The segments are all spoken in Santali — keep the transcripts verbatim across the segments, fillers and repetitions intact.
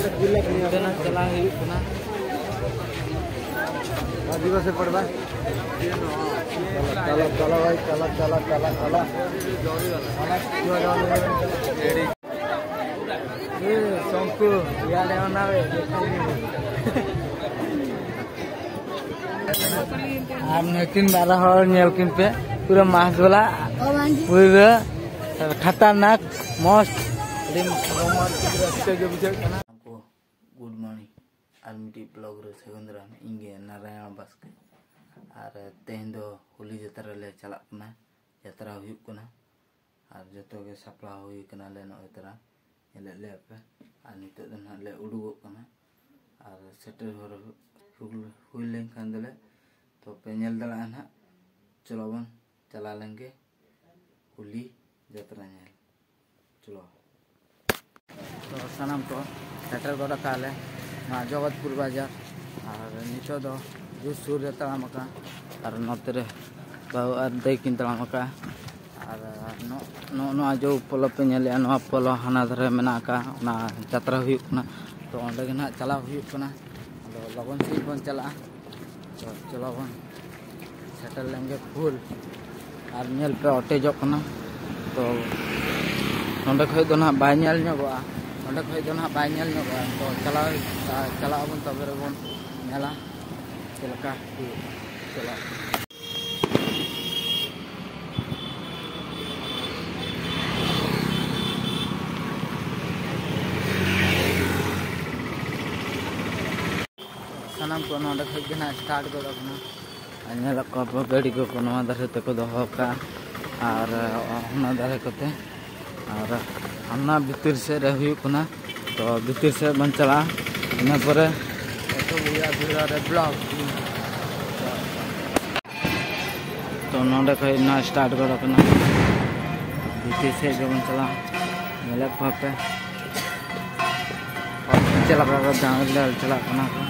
ᱚᱱᱛᱮᱱᱟᱜ ᱪᱟᱞᱟᱣ ᱦᱩᱭᱩᱜ ᱠᱟᱱᱟ᱾ ᱟᱹᱫᱤᱵᱟᱹᱥᱤ ᱯᱟᱲᱣᱟ᱾ ᱪᱟᱞᱟ, ᱪᱟᱞᱟ, ᱪᱟᱞᱟ ᱵᱷᱟᱭ, ᱪᱟᱞᱟ, ᱪᱟᱞᱟ, ᱪᱟᱞᱟ, ᱪᱟᱞᱟ᱾ ᱮ, ᱥᱚᱝᱠᱩ, ᱤᱭᱟᱨᱮ ᱚᱱᱟ ᱨᱮ᱾ ᱟᱨ ᱱᱩᱠᱤᱱ ᱵᱟᱨ ᱦᱚᱲ ᱧᱮᱞ ᱠᱤᱱ ᱯᱮ, ᱯᱩᱨᱟᱹ ᱢᱟᱥ ᱵᱟᱞᱟ, ᱯᱩᱨᱟᱹ ᱠᱷᱟᱛᱟᱨᱱᱟᱠ, ᱢᱚᱥᱛ, ᱟᱹᱰᱤ ᱨᱚᱢᱚᱡᱽ, ᱨᱟᱹᱥᱠᱟᱹ ᱜᱮ ᱵᱩᱡᱷᱟᱹᱜ ᱠᱟᱱᱟ᱾ ᱜᱩᱰ ᱢᱚᱨᱱᱤᱝ, ᱟᱨ ᱢᱤᱫᱴᱤᱡ ᱵᱞᱚᱜ ᱨᱮ ᱥᱟᱹᱜᱩᱱ ᱫᱟᱨᱟᱢ᱾ ᱤᱧ ᱜᱮ ᱱᱟᱨᱟᱭᱚᱬ ᱵᱟᱥᱠᱮ᱾ ᱟᱨ ᱛᱮᱦᱮᱧ ᱫᱚ ᱦᱳᱞᱤ ᱡᱟᱛᱨᱟ ᱞᱮ ᱪᱟᱞᱟᱜ ᱠᱟᱱᱟ, ᱡᱟᱛᱨᱟ ᱦᱩᱭᱩᱜ ᱠᱟᱱᱟ᱾ ᱟᱨ ᱡᱚᱛᱚ ᱜᱮ ᱥᱟᱯᱲᱟᱣ ᱦᱩᱭ ᱠᱟᱱᱟᱞᱮ ᱱᱚᱜᱼᱚᱭ ᱛᱚᱨᱟ, ᱧᱮᱞᱮᱫ ᱞᱮᱭᱟ ᱯᱮ᱾ ᱟᱨ ᱱᱤᱛᱚᱜ ᱫᱚ ᱱᱟᱦᱟᱜ ᱞᱮ ᱩᱰᱩᱠᱚᱜ ᱠᱟᱱᱟ᱾ ᱟᱨ ᱥᱮᱴᱮᱨ ᱦᱚᱨ ᱦᱩᱭ ᱞᱮᱱᱠᱷᱟᱱ ᱫᱚᱞᱮ, ᱛᱚ ᱯᱮ ᱧᱮᱞ ᱫᱟᱲᱮᱭᱟᱜᱼᱟ ᱱᱟᱦᱟᱜ᱾ ᱪᱚᱞᱚ ᱵᱚᱱ ᱪᱟᱞᱟᱣ ᱞᱮᱱ ᱜᱮ ᱦᱳᱞᱤ ᱡᱟᱛᱨᱟ ᱧᱮᱞ᱾ ᱪᱚᱞᱚ᱾ ᱛᱚ ᱥᱟᱱᱟᱢ ᱠᱚ ᱥᱮᱴᱮᱨ ᱜᱚᱫ ᱟᱠᱟᱫ ᱞᱮ ᱱᱚᱣᱟ ᱡᱚᱜᱚᱛᱯᱩᱨ ᱵᱟᱡᱟᱨ᱾ ᱟᱨ ᱱᱤᱛᱚᱜ ᱫᱚ ᱡᱳᱨ ᱥᱳᱨ ᱨᱮ ᱛᱟᱲᱟᱢ ᱟᱠᱟᱫ, ᱟᱨ ᱱᱚᱛᱮ ᱨᱮ ᱵᱟᱹᱦᱩ ᱟᱨ ᱫᱟᱹᱭ ᱠᱤᱱ ᱛᱟᱲᱟᱢ ᱟᱠᱟᱫ᱾ ᱟᱨ ᱱᱚᱜ-, ᱱᱚᱜᱼᱚ ᱱᱚᱣᱟ ᱡᱮ ᱯᱚᱞᱚ ᱯᱮ ᱧᱮᱞᱮᱫᱼᱟ, ᱱᱚᱣᱟ ᱯᱚᱞᱚ ᱦᱟᱱᱟ ᱫᱷᱟᱨᱮ ᱢᱮᱱᱟᱜ ᱟᱠᱟᱫ, ᱚᱱᱟ ᱡᱟᱛᱨᱟ ᱦᱩᱭᱩᱜ ᱠᱟᱱᱟ᱾ ᱛᱚ ᱚᱸᱰᱮ ᱜᱮ ᱱᱟᱦᱟᱜ ᱪᱟᱞᱟᱣ ᱦᱩᱭᱩᱜ ᱠᱟᱱᱟ᱾ ᱟᱫᱚ ᱞᱚᱜᱚᱱ ᱥᱟᱺᱦᱤᱡ ᱵᱚᱱ ᱪᱟᱞᱟᱜᱼᱟ᱾ ᱛᱚ ᱪᱚᱞᱚ ᱵᱚᱱ ᱥᱮᱴᱮᱨ ᱞᱮᱱ ᱜᱮ ᱯᱷᱩᱞ᱾ ᱟᱨ ᱧᱮᱞ ᱯᱮ, ᱚᱴᱮᱡᱚᱜ ᱠᱟᱱᱟ᱾ ᱛᱚ ᱱᱚᱸᱰᱮ ᱠᱷᱚᱡ ᱫᱚ ᱱᱟᱦᱟᱜ ᱵᱟᱭ ᱧᱮᱞ ᱧᱚᱜᱚᱜᱼᱟ, ᱱᱚᱸᱰᱮ ᱠᱷᱚᱡ ᱫᱚ ᱱᱟᱦᱟᱜ ᱵᱟᱭ ᱧᱮᱞ ᱧᱚᱜᱚᱜᱼᱟ᱾ ᱛᱚ ᱪᱟᱞᱟᱣ, ᱪᱟᱞᱟᱜ ᱟᱵᱚᱱ, ᱛᱚᱵᱮ ᱨᱮᱵᱚᱱ ᱧᱮᱞᱟ ᱪᱮᱫ ᱞᱮᱠᱟ ᱦᱩᱭᱩᱜᱼᱟ᱾ ᱪᱚᱞᱚ᱾ ᱥᱟᱱᱟᱢ ᱠᱚ ᱱᱚᱰᱮ ᱠᱷᱚᱡ ᱜᱮ ᱱᱟᱦᱟᱜ ᱥᱴᱟᱨᱴ ᱜᱚᱫ ᱟᱠᱟᱱᱟ᱾ ᱟᱨ ᱧᱮᱞᱚᱜ ᱠᱚᱣᱟ ᱯᱮ, ᱜᱟᱹᱰᱤ ᱠᱚᱠᱚ ᱱᱚᱣᱟ ᱫᱷᱟᱨᱮ ᱛᱮᱠᱚ ᱫᱚᱦᱚ ᱠᱟᱜᱼᱟ, ᱟᱨ ᱚᱱᱟ ᱫᱷᱟᱨᱮ ᱠᱚᱛᱮ, ᱟᱨ ᱦᱟᱱᱟ ᱵᱷᱤᱛᱤᱨ ᱥᱮᱫ ᱨᱮ ᱦᱩᱭᱩᱜ ᱠᱟᱱᱟ᱾ ᱛᱚ ᱵᱷᱤᱛᱤᱨ ᱥᱮᱫ ᱵᱚᱱ ᱪᱟᱞᱟᱜᱼᱟ, ᱤᱱᱟᱹ ᱯᱚᱨᱮ ᱮᱛᱚ ᱵᱷᱤᱲᱟ ᱵᱷᱤᱲᱟ ᱨᱮ ᱵᱞᱚᱜ᱾ ᱛᱚ ᱱᱚᱰᱮ ᱠᱷᱚᱡ ᱱᱟ ᱥᱴᱟᱨᱴ ᱜᱚᱫ ᱟᱠᱟᱱᱟ᱾ ᱵᱷᱤᱛᱤᱨ ᱥᱮᱫ ᱜᱮᱵᱚᱱ ᱪᱟᱞᱟᱜᱼᱟ, ᱧᱮᱞᱮᱫ ᱠᱚᱣᱟ ᱯᱮ ᱪᱮᱫ ᱞᱮᱠᱟ ᱠᱚ ᱫᱟᱬᱟᱱ ᱪᱟᱞᱟᱜ ᱠᱟᱱᱟ ᱠᱚ᱾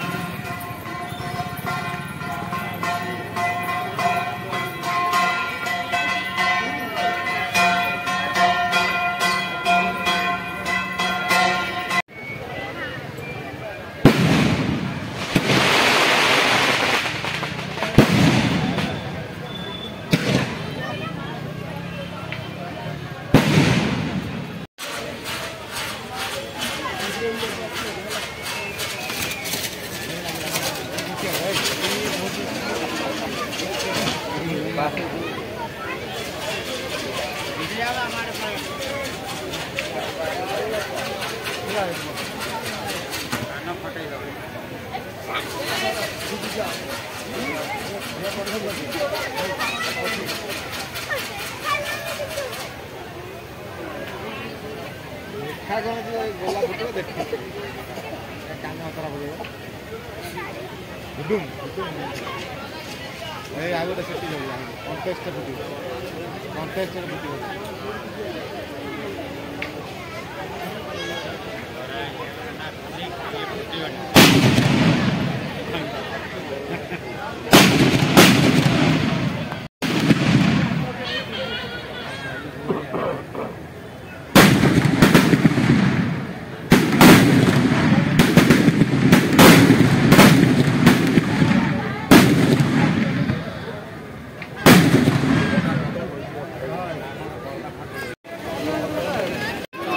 ଦେଖା କଣ ଯିବ, ଏଇ ଗଲା ଫଟୋ ଦେଖ। କାମ ଖରାପ ହେଇଗଲା। ହୁଡୁମ, ହୁଡୁମ। ଏଇ ଆଉ ଗୋଟେ ସେଠି ଯାଉଥିଲା, କଣ୍ଟେଷ୍ଟ ଫୁଟିବ। କଣ୍ଟେଷ୍ଟ ଫୁଟିବ।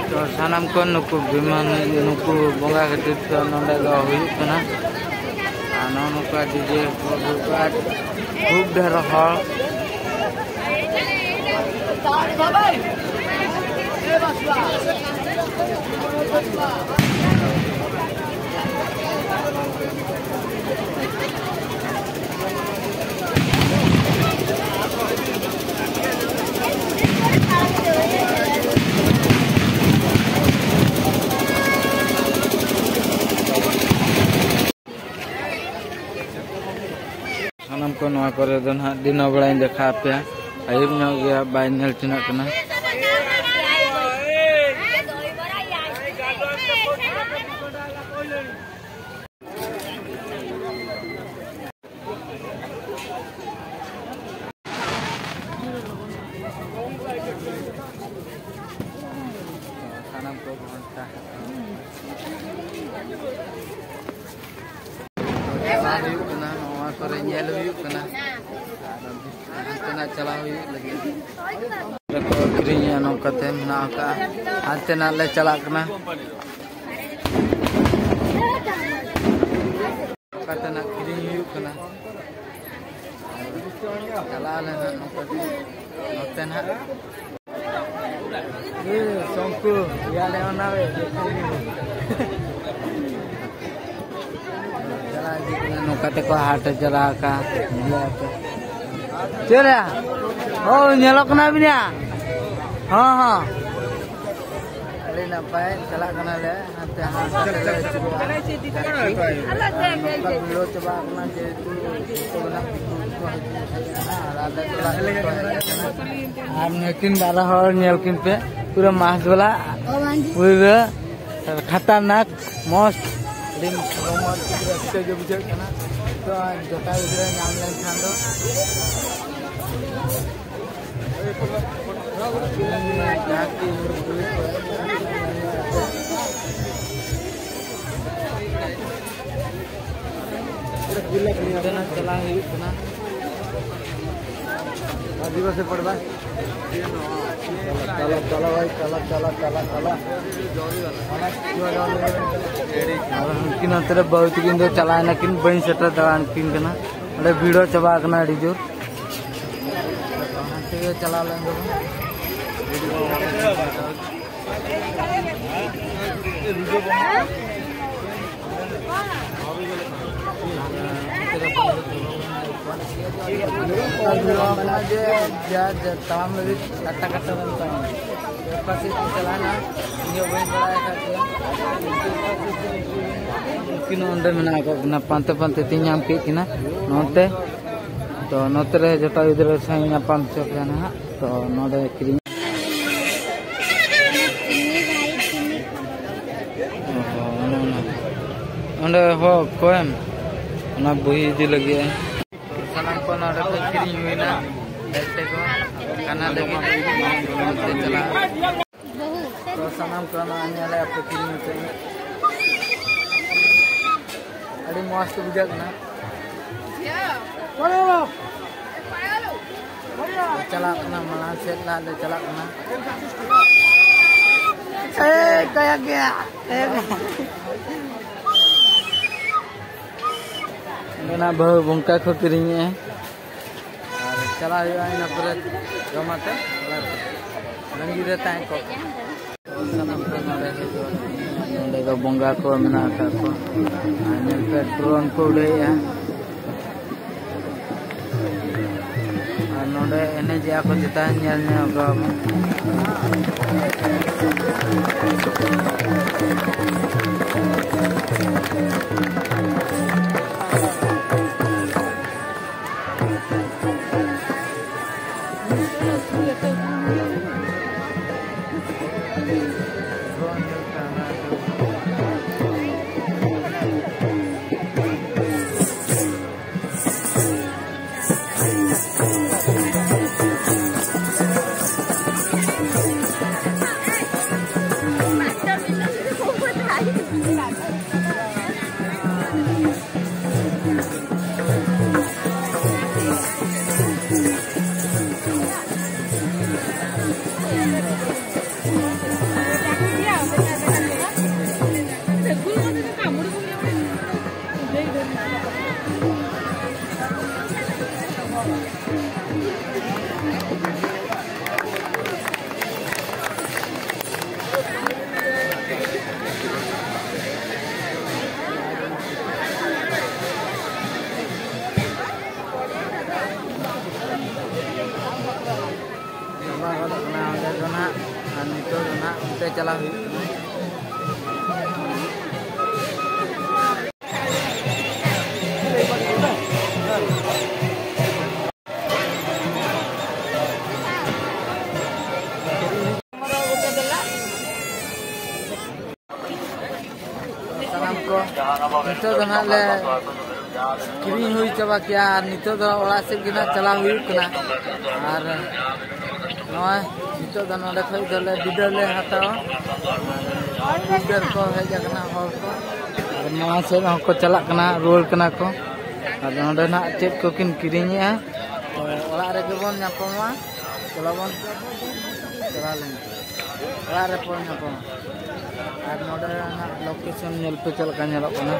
ᱛᱚ ᱥᱟᱱᱟᱢ ᱠᱚ ᱱᱩᱠᱩ ᱵᱤᱢᱟᱱ, ᱱᱩᱠᱩ ᱵᱚᱸᱜᱟ ᱠᱷᱟᱹᱛᱤᱨ ᱛᱮ ᱱᱚᱰᱮ ᱫᱚ ᱦᱩᱭᱩᱜ ᱠᱟᱱᱟ᱾ ᱟᱨ ᱱᱚᱜᱼᱚ ᱱᱚᱝᱠᱟ ᱰᱤᱡᱮ ᱠᱚ ᱟᱹᱜᱩ ᱠᱟᱜᱼᱟ, ᱠᱷᱩᱵ ᱰᱷᱮᱨ ᱦᱚᱲ᱾ ᱥᱟᱱᱟᱢ ᱠᱚ ᱱᱚᱣᱟ ᱠᱚᱨᱮ ᱫᱚ ᱱᱟᱦᱟᱜ ᱫᱤᱱᱟᱹ ᱵᱮᱲᱟᱧ ᱫᱮᱠᱷᱟᱣ ᱟᱯᱮᱭᱟ᱾ ᱟᱹᱭᱩᱵ ᱧᱚᱜ ᱜᱮᱭᱟ, ᱵᱟᱭ ᱧᱮᱞ ᱴᱷᱤᱠᱟᱹᱜ ᱠᱟᱱᱟ᱾ ᱥᱟᱱᱟᱢ ᱠᱚ ᱜᱷᱚᱱᱴᱟ ᱪᱟᱞᱟᱣ ᱦᱩᱭᱩᱜ ᱠᱟᱱᱟ, ᱱᱚᱣᱟ ᱠᱚᱨᱮ ᱧᱮᱞ ᱦᱩᱭᱩᱜ ᱠᱟᱱᱟ᱾ ᱟᱨ ᱦᱟᱱᱛᱮ ᱱᱟᱜ ᱪᱟᱞᱟᱣ ᱦᱩᱭᱩᱜ ᱞᱟᱹᱜᱤᱫ᱾ ᱚᱸᱰᱮ ᱠᱚ ᱟᱹᱠᱷᱨᱤᱧᱮᱜᱼᱟ, ᱱᱚᱝᱠᱟᱛᱮ ᱢᱮᱱᱟᱜ ᱟᱠᱟᱫᱼᱟ᱾ ᱦᱟᱱᱛᱮ ᱱᱟᱜ ᱞᱮ ᱪᱟᱞᱟᱜ ᱠᱟᱱᱟ᱾ ᱚᱠᱟᱛᱮ ᱱᱟᱜ ᱠᱤᱨᱤᱧ ᱦᱩᱭᱩᱜ ᱠᱟᱱᱟ᱾ ᱪᱟᱞᱟᱣ ᱞᱮᱱᱟ ᱱᱚᱝᱠᱟ ᱜᱮ ᱱᱚᱛᱮ ᱱᱟᱦᱟᱜ᱾ ᱮ, ᱥᱚᱝᱠᱩ, ᱭᱟᱞᱮ ᱚᱱᱟ ᱨᱮ᱾ ᱪᱟᱞᱟᱣ ᱤᱫᱤ ᱠᱟᱱᱟ, ᱱᱚᱝᱠᱟ ᱛᱮᱠᱚ ᱦᱟᱴ ᱮ ᱪᱟᱞᱟᱣ ᱟᱠᱟᱱ᱾ ᱪᱮᱫ ᱨᱮ? ᱦᱳᱭ, ᱧᱮᱞᱚᱜ ᱠᱟᱱᱟ ᱵᱤᱱ ᱭᱟ? ᱦᱚᱸ, ᱦᱚᱸ᱾ ᱟᱹᱰᱤ ᱱᱟᱯᱟᱭ, ᱪᱟᱞᱟᱜ ᱠᱟᱱᱟᱞᱮ ᱦᱟᱱᱛᱮ, ᱦᱟᱱᱛᱮ ᱞᱮ ᱟᱹᱪᱩᱨᱚᱜᱼᱟ᱾ ᱱᱚᱝᱠᱟ ᱵᱷᱤᱲᱚ ᱪᱟᱵᱟ ᱟᱠᱟᱱᱟ, ᱡᱮᱦᱮᱛᱩ ᱡᱚᱛᱚ ᱜᱮ ᱱᱟᱜ ᱫᱤᱠᱩ ᱠᱚ ᱦᱤᱡᱩᱜ ᱠᱟᱱᱟ ᱟᱨ ᱟᱞᱮ ᱫᱚ ᱞᱟᱦᱟ ᱨᱮᱠᱚ ᱦᱮᱡ ᱟᱠᱟᱱᱟ᱾ ᱟᱨ ᱱᱩᱠᱤᱱ ᱵᱟᱨ ᱦᱚᱲ ᱧᱮᱞ ᱠᱤᱱ ᱯᱮ, ᱯᱩᱨᱟᱹ mask ᱵᱟᱞᱟ, ᱯᱩᱨᱟᱹ ᱠᱷᱟᱛᱟᱨᱱᱟᱠ ᱢᱚᱥᱛ, ᱟᱹᱰᱤ ᱨᱚᱢᱚᱡᱽ, ᱨᱟᱹᱥᱠᱟᱹ ᱜᱮ ᱵᱩᱡᱷᱟᱹᱜ ᱠᱟᱱᱟ᱾ ᱛᱚ ᱡᱚᱴᱟᱣ ᱜᱤᱫᱽᱨᱟᱹ ᱧᱟᱢ ᱞᱮᱱᱠᱷᱟᱱ ᱫᱚ ᱚᱱᱛᱮᱱᱟᱜ ᱪᱟᱞᱟᱣ ᱦᱩᱭᱩᱜ ᱠᱟᱱᱟ᱾ ᱟᱹᱫᱤᱵᱟᱹᱥᱤ ᱯᱟᱲᱣᱟ᱾ ᱪᱟᱞᱟ, ᱪᱟᱞᱟ, ᱪᱟᱞᱟ ᱵᱷᱟᱭ, ᱪᱟᱞᱟ, ᱪᱟᱞᱟ, ᱪᱟᱞᱟ, ᱪᱟᱞᱟ᱾ ᱟᱨ ᱦᱟᱹᱱᱠᱤᱱ ᱱᱚᱛᱮ ᱨᱮ ᱵᱟᱹᱦᱩ ᱛᱟᱹᱠᱤᱱ ᱫᱚ ᱪᱟᱞᱟᱣ ᱮᱱᱟᱠᱤᱱ, ᱵᱟᱹᱧ ᱥᱮᱴᱮᱨ ᱫᱟᱲᱮᱭᱟᱜ ᱠᱤᱱ ᱠᱟᱱᱟ᱾ ᱚᱸᱰᱮ ᱵᱷᱤᱲ ᱦᱚᱸ ᱪᱟᱵᱟ ᱟᱠᱟᱱᱟ ᱟᱹᱰᱤ ᱡᱳᱨ᱾ ᱦᱟᱱᱛᱮ ᱜᱮ ᱪᱟᱞᱟᱣ ᱞᱮᱱ ᱜᱮᱵᱚᱱ᱾ ᱡᱮ ᱡᱟᱨ ᱡᱟᱨ ᱛᱟᱲᱟᱢ ᱞᱟᱹᱜᱤᱫ ᱠᱟᱴᱟ ᱠᱟᱴᱟ ᱵᱚᱱ ᱛᱟᱲᱟᱢᱟ᱾ ᱚᱠᱟ ᱥᱮᱫ ᱠᱚ ᱪᱟᱞᱟᱣᱱᱟ, ᱤᱧ ᱦᱚᱸ ᱵᱟᱹᱧ ᱵᱟᱲᱟᱭ ᱟᱠᱟᱫ ᱜᱮᱭᱟ᱾ ᱩᱱᱠᱤᱱ ᱦᱚᱸ ᱚᱸᱰᱮ ᱢᱮᱱᱟᱜ ᱟᱠᱟᱫ ᱠᱤᱱᱟ, ᱯᱟᱱᱛᱮ ᱯᱟᱱᱛᱮ ᱛᱤᱧ ᱧᱟᱢ ᱠᱮᱫ ᱠᱤᱱᱟ ᱱᱚᱛᱮ᱾ ᱛᱚ ᱱᱚᱛᱮ ᱨᱮ ᱡᱚᱴᱟᱣ ᱜᱤᱫᱽᱨᱟᱹ ᱥᱟᱶ ᱧᱟᱯᱟᱢ ᱦᱚᱪᱚ ᱠᱟᱱᱟ ᱦᱟᱸᱜ᱾ ᱛᱚ ᱱᱚᱰᱮ ᱠᱤᱨᱤᱧ᱾ ᱚ ᱦᱚᱸ, ᱚᱱᱮ ᱚᱱᱟ᱾ ᱚᱸᱰᱮ ᱦᱚ ᱚᱠᱚᱭᱮᱢ? ᱚᱱᱟ ᱵᱩᱦᱤ ᱤᱫᱤ ᱞᱟᱹᱜᱤᱫ᱾ ᱥᱟᱱᱟᱢ ᱠᱚ ᱱᱚᱰᱮ ᱠᱚ ᱠᱤᱨᱤᱧ ᱦᱩᱭᱱᱟ᱾ ᱵᱮᱜᱽ ᱛᱮᱠᱚ ᱠᱟᱱᱟ ᱞᱟᱹᱜᱤᱫ ᱛᱮ ᱪᱟᱞᱟᱜ᱾ ᱛᱚ ᱥᱟᱱᱟᱢ ᱠᱚ ᱱᱚᱣᱟ ᱧᱮᱞᱮ ᱟᱯᱮ ᱠᱤᱨᱤᱧ ᱦᱚᱪᱚᱭ ᱢᱮ᱾ ᱟᱹᱰᱤ ᱢᱚᱡᱽ ᱠᱚ ᱵᱩᱡᱷᱟᱹᱜ ᱠᱟᱱᱟ᱾ ᱪᱟᱞᱟᱜ ᱠᱟᱱᱟ, ᱢᱟᱲᱟᱝ ᱥᱮᱫ ᱞᱟᱦᱟ ᱞᱮ ᱪᱟᱞᱟᱜ ᱠᱟᱱᱟ᱾ ᱮᱭ, ᱠᱚᱭᱚᱜ ᱜᱮᱭᱟ, ᱠᱚᱭᱚᱜ ᱜᱮᱭᱟ᱾ ᱚᱸᱰᱮᱱᱟᱜ ᱵᱟᱹᱦᱩ ᱵᱚᱝᱠᱟ ᱠᱚ ᱠᱤᱨᱤᱧᱮᱜᱼᱟ᱾ ᱪᱟᱞᱟᱜ ᱦᱩᱭᱩᱜᱼᱟ, ᱤᱱᱟᱹ ᱯᱚᱨᱮ ᱡᱚᱢ ᱟᱛᱮ ᱚᱲᱟᱜ ᱨᱮ᱾ ᱛᱟᱺᱜᱤ ᱨᱮ ᱛᱟᱦᱮᱸ ᱠᱚᱜ ᱯᱮ᱾ ᱥᱟᱱᱟᱢ ᱠᱚ ᱱᱚᱰᱮ ᱦᱮᱡ ᱜᱚᱫ ᱟᱠᱟᱱᱟ᱾ ᱱᱚᱰᱮ ᱫᱚ ᱵᱚᱸᱜᱟ ᱠᱚ ᱢᱮᱱᱟᱜ ᱟᱠᱟᱫ ᱠᱚᱣᱟ᱾ ᱟᱨ ᱧᱮᱞ ᱯᱮ, ᱰᱨᱳᱱ ᱠᱚ ᱩᱰᱟᱹᱣᱮᱫᱼᱟ᱾ ᱟᱨ ᱱᱚᱰᱮ ᱮᱱᱮᱡᱮᱜᱼᱟ ᱠᱚ, ᱪᱮᱛᱟᱱ ᱧᱮᱞ ᱧᱚᱜ ᱠᱚᱣᱟ ᱵᱚᱱ᱾ ᱪᱟᱵᱟ ᱜᱚᱫᱚᱜ ᱠᱟᱱᱟ ᱚᱸᱰᱮ ᱫᱚ ᱱᱟᱦᱟᱜ, ᱟᱨ ᱱᱤᱛᱚᱜ ᱫᱚ ᱱᱟᱦᱟᱜ ᱚᱱᱛᱮ ᱪᱟᱞᱟᱣ ᱦᱩᱭᱩᱜ ᱠᱟᱱᱟ᱾ ᱥᱟᱱᱟᱢ ᱠᱚ ᱱᱤᱛᱚᱜ ᱫᱚ ᱱᱟᱦᱟᱜ ᱞᱮ ᱠᱤᱨᱤᱧ ᱦᱩᱭ ᱪᱟᱵᱟ ᱠᱮᱜᱼᱟ, ᱟᱨ ᱱᱤᱛᱚᱜ ᱫᱚ ᱚᱲᱟᱜ ᱥᱮᱫ ᱜᱮ ᱱᱟᱦᱟᱜ ᱪᱟᱞᱟᱣ ᱦᱩᱭᱩᱜ ᱠᱟᱱᱟ᱾ ᱟᱨ ᱱᱚᱜᱼᱚᱭ ᱱᱤᱛᱚᱜ ᱫᱚ ᱱᱚᱰᱮ ᱠᱷᱚᱡ ᱫᱚᱞᱮ ᱵᱤᱫᱟᱹᱭ ᱞᱮ ᱦᱟᱛᱟᱣᱟ᱾ ᱟᱨ ᱵᱤᱫᱟᱹᱭ ᱠᱚ ᱦᱮᱡ ᱟᱠᱟᱱᱟ ᱦᱚᱲ ᱠᱚ, ᱟᱨ ᱱᱚᱣᱟ ᱥᱮᱫ ᱦᱚᱸᱠᱚ ᱪᱟᱞᱟᱜ ᱠᱟᱱᱟ, ᱨᱩᱣᱟᱹᱲ ᱠᱟᱱᱟ ᱠᱚ᱾ ᱟᱨ ᱱᱚᱰᱮ ᱱᱟᱦᱟᱜ ᱪᱮᱫ ᱠᱚᱠᱤᱱ ᱠᱤᱨᱤᱧᱮᱜᱼᱟ, ᱛᱚ ᱚᱲᱟᱜ ᱨᱮᱜᱮ ᱵᱚᱱ ᱧᱟᱯᱟᱢᱟ᱾ ᱪᱟᱞᱟᱣ ᱵᱚᱱ ᱪᱟᱞᱟᱣ ᱞᱮᱱ ᱜᱮ᱾ ᱚᱲᱟᱜ ᱨᱮ ᱯᱚᱨᱮ ᱧᱟᱯᱟᱢᱟ᱾ ᱟᱨ ᱱᱚᱰᱮ ᱱᱟᱜ ᱞᱳᱠᱮᱥᱚᱱ ᱧᱮᱞ ᱯᱮ ᱪᱮᱫ ᱞᱮᱠᱟ ᱧᱮᱞᱚᱜ ᱠᱟᱱᱟ᱾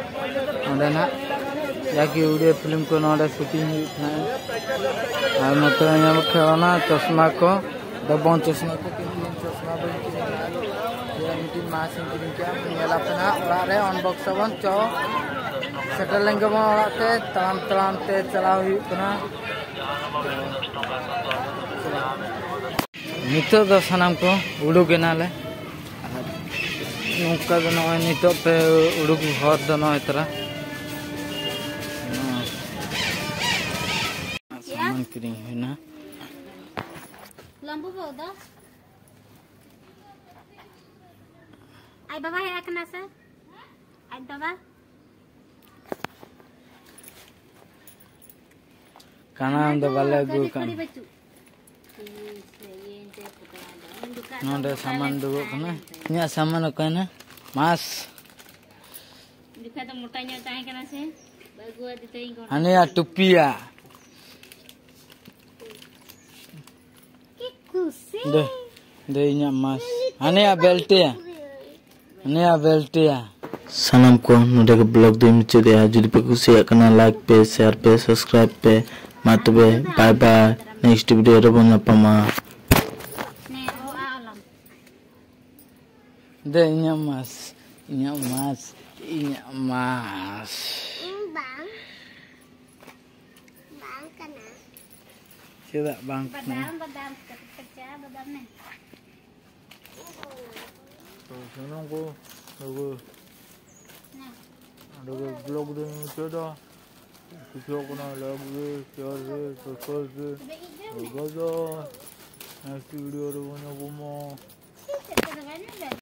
ᱱᱚᱰᱮ ᱱᱟᱜ ᱡᱟᱜᱮ ᱩᱲᱤᱭᱟ ᱯᱷᱤᱞᱢ ᱠᱚ ᱱᱚᱰᱮ ᱥᱩᱴᱤᱝ ᱦᱩᱭᱩᱜ ᱛᱟᱦᱮᱸᱫ᱾ ᱟᱨ ᱱᱚᱛᱮ ᱧᱟᱢᱚᱜ ᱠᱟᱱᱟ ᱚᱱᱟ ᱪᱚᱥᱢᱟ ᱠᱚ, ᱫᱚᱵᱚᱱ ᱪᱚᱥᱢᱟ ᱠᱚ, ᱠᱤᱱᱛᱩ ᱤᱧ ᱪᱚᱥᱢᱟ ᱵᱟᱹᱧ ᱠᱤᱨᱤᱧ ᱟᱠᱟᱫᱼᱟ᱾ ᱡᱮ ᱢᱤᱫᱴᱤᱡ ᱢᱟᱥᱠ ᱤᱧ ᱠᱤᱨᱤᱧ ᱠᱮᱫᱼᱟ, ᱧᱮᱞ ᱟᱯᱮ ᱱᱟᱦᱟᱜ ᱚᱲᱟᱜ ᱨᱮ, unbox ᱟᱵᱚᱱ᱾ ᱪᱚ, ᱥᱮᱴᱮᱨ ᱞᱮᱱ ᱜᱮᱵᱚᱱ ᱚᱲᱟᱜ ᱛᱮ, ᱛᱟᱲᱟᱢ ᱛᱟᱲᱟᱢ ᱛᱮ ᱪᱟᱞᱟᱣ ᱦᱩᱭᱩᱜ ᱠᱟᱱᱟ᱾ ᱱᱤᱛᱚᱜ ᱫᱚ ᱥᱟᱱᱟᱢ ᱠᱚ ᱩᱰᱩᱠ ᱮᱱᱟᱞᱮ᱾ ᱟᱨ ᱱᱚᱝᱠᱟ ᱫᱚ ᱱᱚᱜᱼᱚᱭ ᱱᱤᱛᱚᱜ ᱯᱮ ᱩᱰᱩᱠ ᱦᱚᱨ ᱫᱚ ᱱᱚᱜᱼᱚᱭ ᱛᱚᱨᱟ᱾ ᱥᱟᱢᱟᱱ ᱠᱤᱨᱤᱧ ᱦᱩᱭᱱᱟ᱾ ᱞᱟᱢᱵᱩ ᱵᱚ ᱫᱚ? ᱟᱡ ᱵᱟᱵᱟ ᱦᱮᱡ ᱟᱠᱟᱱᱟ ᱥᱮ? ᱟᱡ ᱵᱟᱵᱟ? ᱠᱟᱱᱟ ᱫᱚ ᱵᱟᱞᱮ ᱟᱹᱜᱩ ᱟᱠᱟᱫ᱾ ᱱᱚᱰᱮ ᱥᱟᱢᱟᱱ ᱫᱩᱲᱩᱵ ᱠᱟᱱᱟ᱾ ᱤᱧᱟᱹᱜ ᱥᱟᱢᱟᱱ ᱚᱠᱟᱭᱮᱱᱟ? ᱢᱟᱥ᱾ ᱡᱚᱠᱷᱟ ᱫᱚ ᱢᱚᱴᱟ ᱧᱚᱜ ᱛᱟᱦᱮᱸ ᱠᱟᱱᱟ ᱥᱮ? ᱵᱟᱹᱜᱩ ᱟᱫᱮ ᱛᱟᱹᱧ ᱜᱚᱱᱰᱟ᱾ ᱦᱟᱱᱮᱭᱟ ᱴᱩᱯᱤᱭᱟ᱾ ᱠᱤ ᱠᱩᱥᱤ᱾ ᱫᱮ, ᱫᱮ ᱤᱧᱟᱹᱜ ᱢᱟᱥ᱾ ᱦᱟᱱᱮᱭᱟ ᱵᱮᱞᱴᱤᱭᱟ᱾ ᱦᱟᱱᱮᱭᱟ ᱵᱮᱞᱴᱤᱭᱟ᱾ ᱥᱟᱱᱟᱢ ᱠᱚ ᱱᱚᱰᱮ ᱜᱮ vlog ᱫᱚᱧ ᱢᱩᱪᱟᱹᱫᱮᱜᱼᱟ᱾ ᱡᱩᱫᱤ ᱯᱮ ᱠᱩᱥᱤᱭᱟᱜ ᱠᱟᱱᱟ, like ᱯᱮ, share ᱯᱮ, subscribe ᱯᱮ᱾ ᱢᱟ ᱛᱚᱵᱮ, bye bye᱾ Next video ᱨᱮᱵᱚᱱ ᱧᱟᱯᱟᱢᱟ᱾ ᱫᱮ ᱤᱧᱟᱹᱜ ᱢᱟᱥ, ᱤᱧᱟᱹᱜ ᱢᱟᱥ, ᱤᱧᱟᱹᱜ ᱢᱟᱥ᱾ ᱤᱧ ᱵᱟᱝ, ᱵᱟᱝ ᱠᱟᱱᱟ᱾ ᱪᱮᱫᱟᱜ ᱵᱟᱝ ᱠᱟᱱᱟ? ᱵᱟᱫᱟᱢ, ᱵᱟᱫᱟᱢ, ᱠᱟᱹᱴᱤᱡ ᱠᱟᱪᱟ ᱵᱟᱫᱟᱢ ᱢᱮ᱾ ᱛᱚ ᱥᱟᱱᱟᱢ ᱠᱚ, ᱱᱚᱰᱮ ᱜᱮ vlog ᱫᱚᱧ ᱢᱩᱪᱟᱹᱫᱟ᱾ ᱠᱩᱥᱤᱭᱟᱜ ᱠᱟᱱᱟ, like ᱜᱮ, share ᱜᱮ, subscribe ᱜᱮ᱾ ᱵᱟᱵᱟ ᱫᱚ next video ᱨᱮᱵᱚᱱ ᱧᱟᱯᱟᱢᱟ᱾